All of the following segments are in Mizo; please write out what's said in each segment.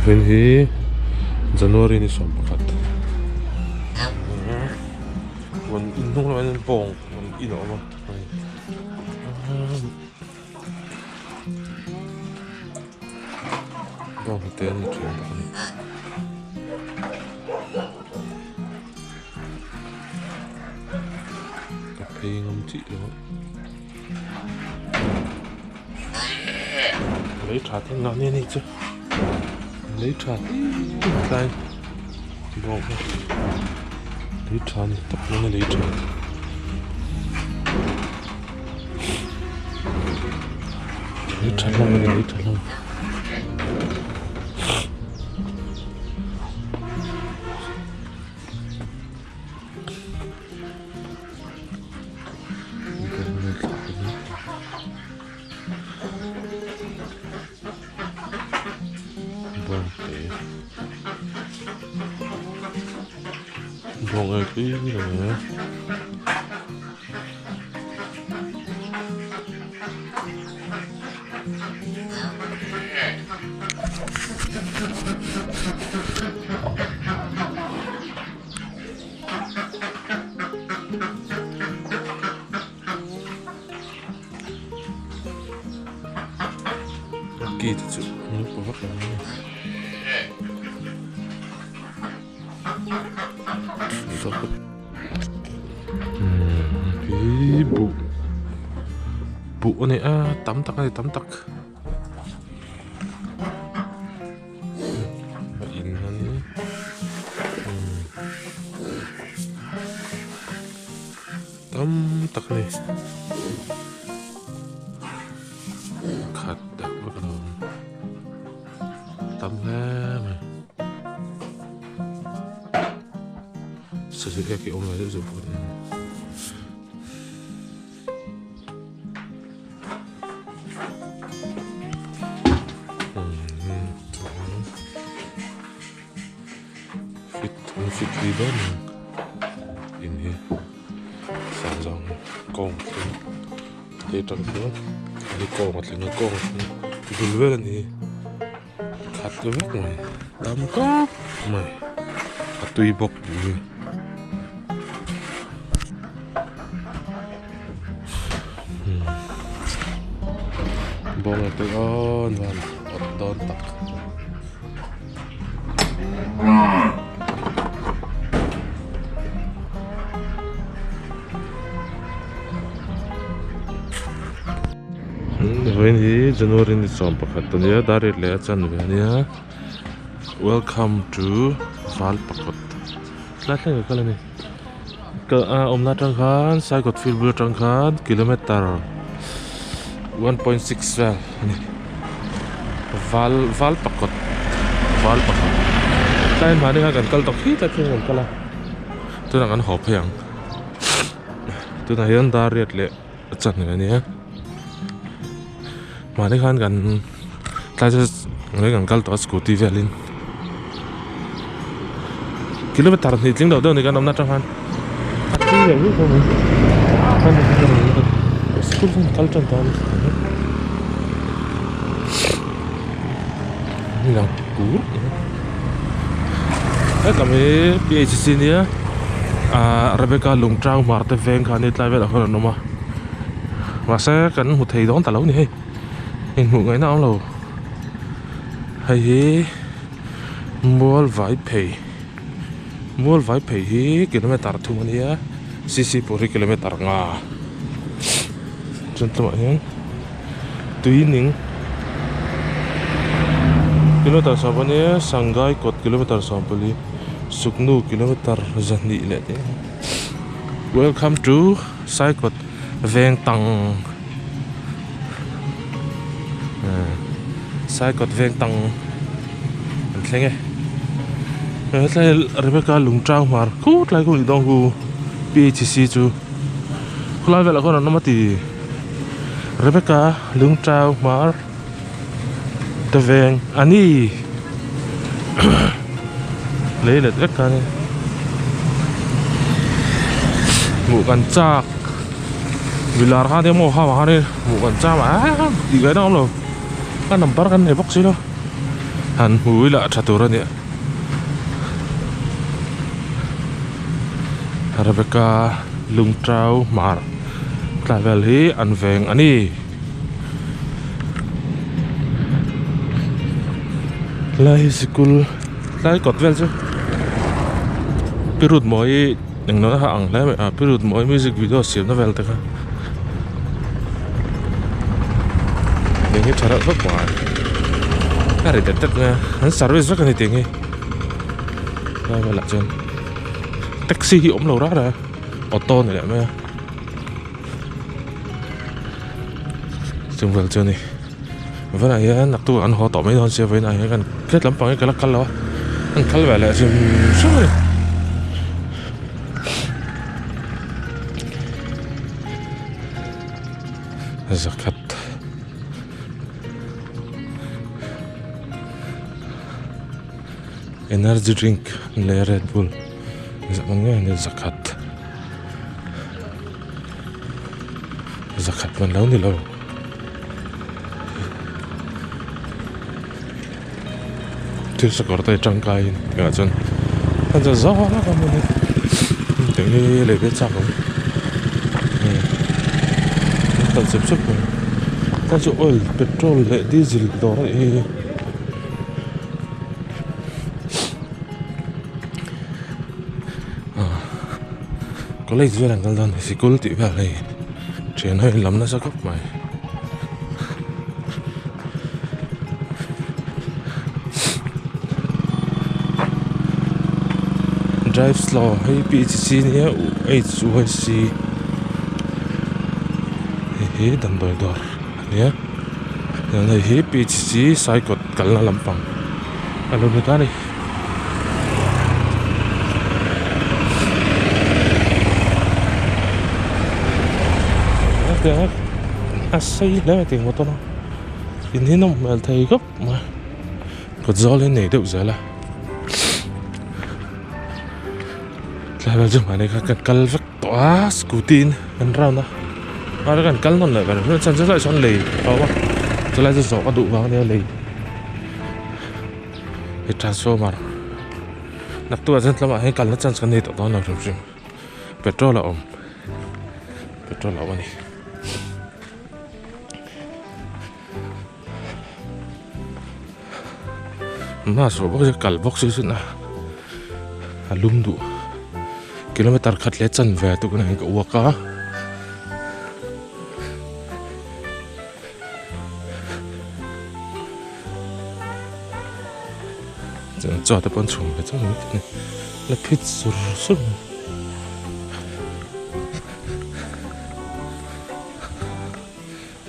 Vawiin hi January ni 11 huan in hnung lamah hian bawng in a awm a bawng hnute an ni thin bawk a ni. Ka phei ngam chih lo a. Lei tha te ngah nia ni chu lei tha tlai bawk a lei tha ni tak mai a lei tha lei tha hlawm a ni lei tha hlawm. Bawng ei tui lo e. Ki te chu an lo vak lo mai a buh buh a ni a tam tak a ni tam tak. A in a ni tam tak a ni khat deuh vek a lo awm tam hle mai sazu ek hi awm ve deuh zeuh bawk a ni. Fit an fit hlui dawn ang in hi sang zawng kawng a thleng hei atang chuan hei kawng a thleng a kawng a thleng bul vel a ni khat vek mai tam khawp mai a tui bawk tih hi. Bawng te aw nuam awt dawn tak. Vawiin hi January ni 11 a nia dar riat leh a chanve a nia welcome to Valpakawt tlai thleng ka kal a ni. Ka a awmna atang khan Saikawt field bul atang khan kilometer 1.6 vel a ni val val pakawt val pakawt tlai mahni khan kan kal tawh khi tlai thleng kan kal a tunah kan haw phei ang tunah hian dar riat leh a chanve a nia mahni khan kan tlai chu kan kal tawh a scooty velin. Kilometer hnih tling deuh deuh ni kan awmna atang khan a tui leh viau mai school khan kal tan tawh a ni lang kur hetlai hi P H C nia ah Rebecca Lungchang hmar te veng kha ani tlai velah khan an awm a mahse kan hmu thei dawn ta lo a ni hei inhmuh ngaihna a awm lo hei hi. Mual vai phei mual vai phei hi kilometer thum a nia c c pawh hi kilometer nga chuan tlawmah hian tui ning kilometer sawm a nia sangai kawt kilometer 14 suknu kilometer 200 leh te welcome to saikawt veng tang saikawt veng tang an thleng e hetlai Rebecca lungchang hmar khur tlai khu nih dawn khu P H C chu khulai velah khuan an awm a ti Rebecca lungchang hmar te veng a ni lei let vek kha a ni hmuh kan chak. Milar kha te maw hau ah khanin hmuh kan cham a tih ngaihna awm lo ka number kan nei bawk si lo. Han hmu ila a tha tur a nia. Rebecca Lungtau Hmar tlai vel hi an veng a ni. Helai hi sikul tlai kawt vel chu Pirut mawi englo na kha ang hle mai a Pirut mawi music video siamna vel te kha tiang hi tha reuh khawp mai a ri det det mai a an service vek a ni tiang hi helai velah chuan taxi hi awm lo rah rah a auto ni leh mai a. Chung vel chu a ni vawiinah hian naktuk an haw tawh mai dawn sia vawiinah hian kan hriat lampang hi ka la kal lo a an kal ve leh hrim hrim a ni. Zakhat energy drink leh red bull zah man nge ni zakhat. Zakhat man lo ni lo. Thil sakawr te tangkaiin engah chuan an za zawk a maw ni tiang hi lei ve chak ang an kal chep chep mai hei chu oil petrol leh diesel dawr a nih hi. College vel an kal dawn a ni sikul tih vel hei thian ho in lam nasa khawp mai. Drive slow hei P H C nia H Y C hei hi damdawi dawr a nia hei hi P H C saikawt kalna lampang a lo ni ta a ni. A sei hle mai tih motor a in hi nawm hmel thei khawp mai kawt zawl hi nei deuh zel a tlai vel chu mahni kha kan kal vek tawh a scooty in kan round a mahse kan kal nawn leh ber chuan chulaiah sawn lei a awm a chulai chu zawh ka duh vang ania lei. He transformer naktuk ah chuan tlangah hian kalna chance kan nei tawh dawn lo hrim hrim petrol a awm petrol a awm a ni mask rawh bawk hi kal bawk si chuan a a lum duh kilometer khat leh chanve tuk in ka uak a. Chaw te pawh an chhum ve chauh mai thei a ni la phit sur sur mai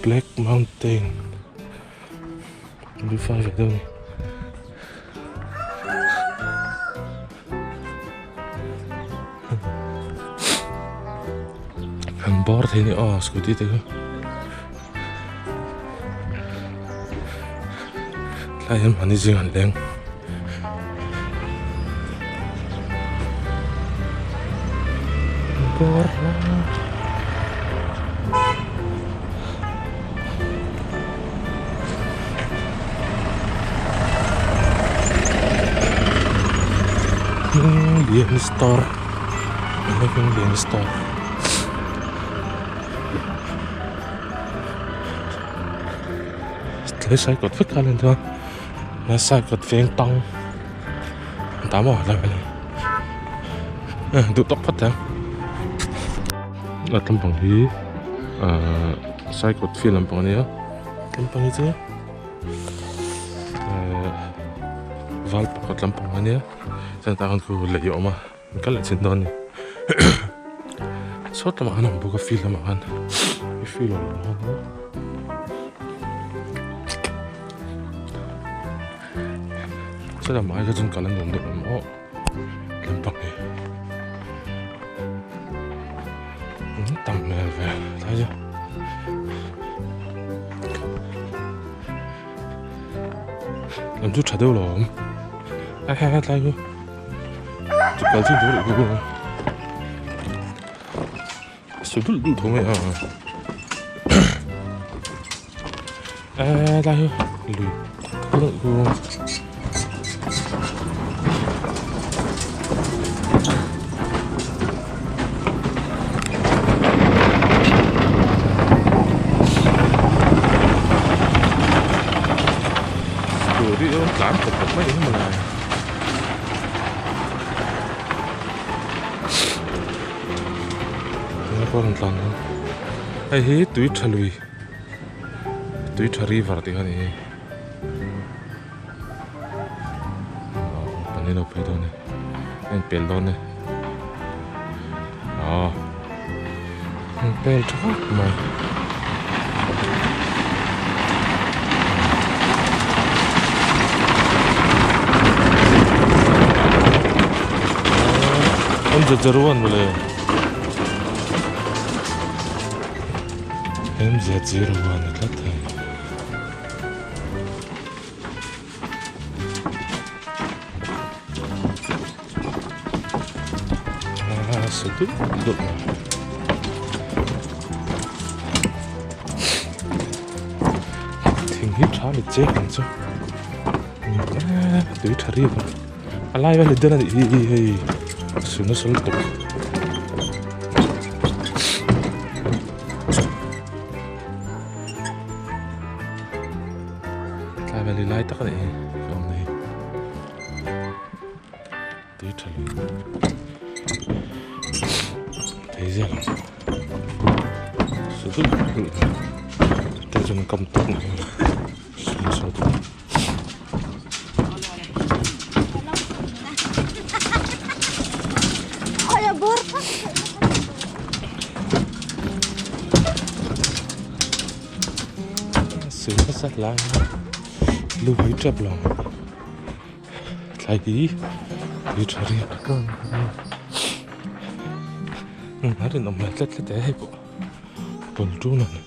black mountain bul fai ve deuh a ni. An bawr thei a ni aw scooty te chu tlai hian mahni zing an leng an bawr hle a. Hminglian store enge Hminglian store tlai saikawt vek kha a lan chuan a saikawt veng tang an ta maw tlai vel hi duh tawk phawt ang a lampang hi ahh saikawt field lampang a nia. Lampang hi chu ehh val pakhat lampang a nia chuan tah khan khu lei a awm a an kal leh chin dawn a ni sawt lamah khan a awm bawk a field lamah khan he field awm lamah khan saw lamah hi kha chuan kal a nuam deuh em aw lampang hi tam hmel ve tlai chu. Lam chu tha deuh lo awm a he he tlai chu chu kal chin tur ih chu su dul dul tho mai a e tlai chu lui. Scooty chu tlan pawp pawp mai emaw lai. Tunah pawh rawn tlan dawn. Hei hi tui tha lui tui tha river tih kha a ni hi. Kan in lo phei dawn e a inpel dawn e aw a inpel tha khawp mai. MZ01 mawle MZ01 a tlat thei. Sa deuh deuh mai. Thing hi tha ni chek ang chu. Tui tha riak a. A lai vel hi den a nih hi hei suna sawl tawp. Tlai veli lai tak a nih hi ka awm na hi tui tha lui thei zel ang su deuh deuh te chuan kam tawk mai a saw tawk. Sui nasa lai a lu hawi tep lo thlai hi tui tha riak a rinawm hmel tlat tlat e hei pawh rawn ṭun a ni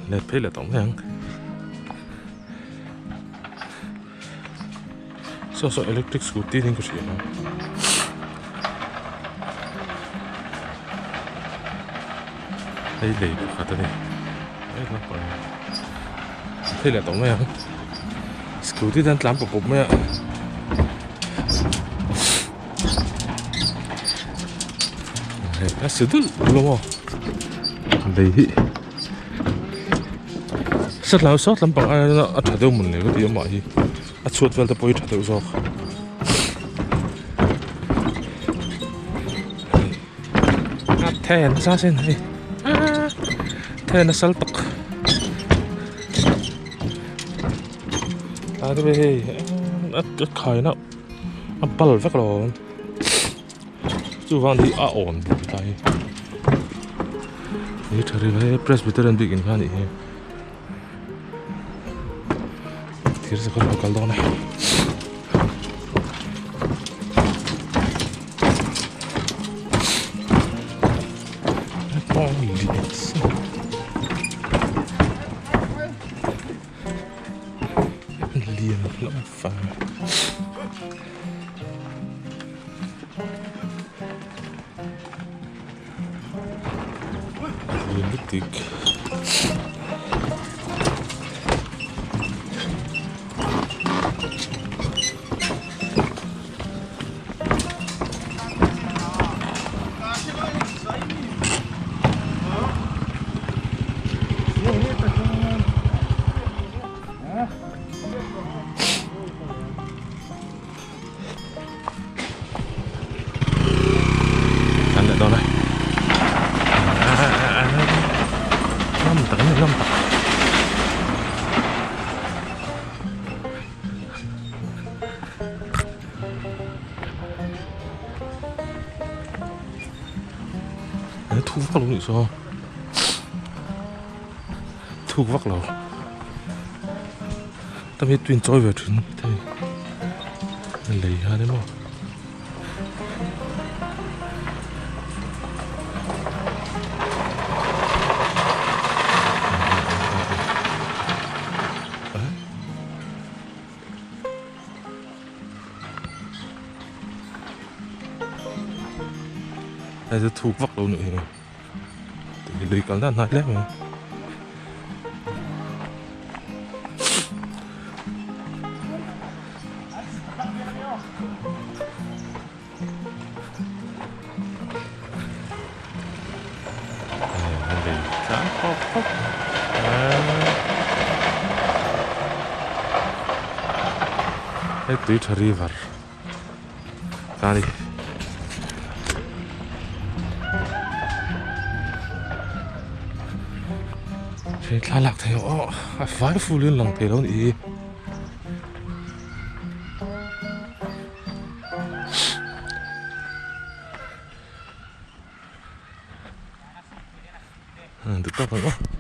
let phei leh tawh mai ang saw saw electric scooty niin ka hria a. Hei lei pakhat a ni hei lampang phei leh tawh mai ang scooty te an tlan pawp pawp mai a. A si dulh dulh a maw lei hi satlau sawt lampang aia a tha deuh mawn le ka ti amah hi a chhuat vel te pawh hi tha deuh zawk a then nasa sin hei then a sal tak tlai te pawh hei a khaina a bal vek lo chuvang hi a awn bawk tlai hi tha ril he Presbyterian biakin kha a nih hi thir zakhat a kal dawn a. Lian hlauh fang. Lian lutuk. An leh dawn a ngam tak a ni ngam tak. Thu vak lo nih saw thuk vak lo tam hi tuin chawi ve thin thei lei hian emaw Hei chu thuk vak lo nih hi tih lui kal dan hnai hle mai. Hei tlang pawp pawp. Hei tui tha river ta ni. Hei thlalak thei aw a fai ful in lang thei lo ni hi. Duh tawk ang aw.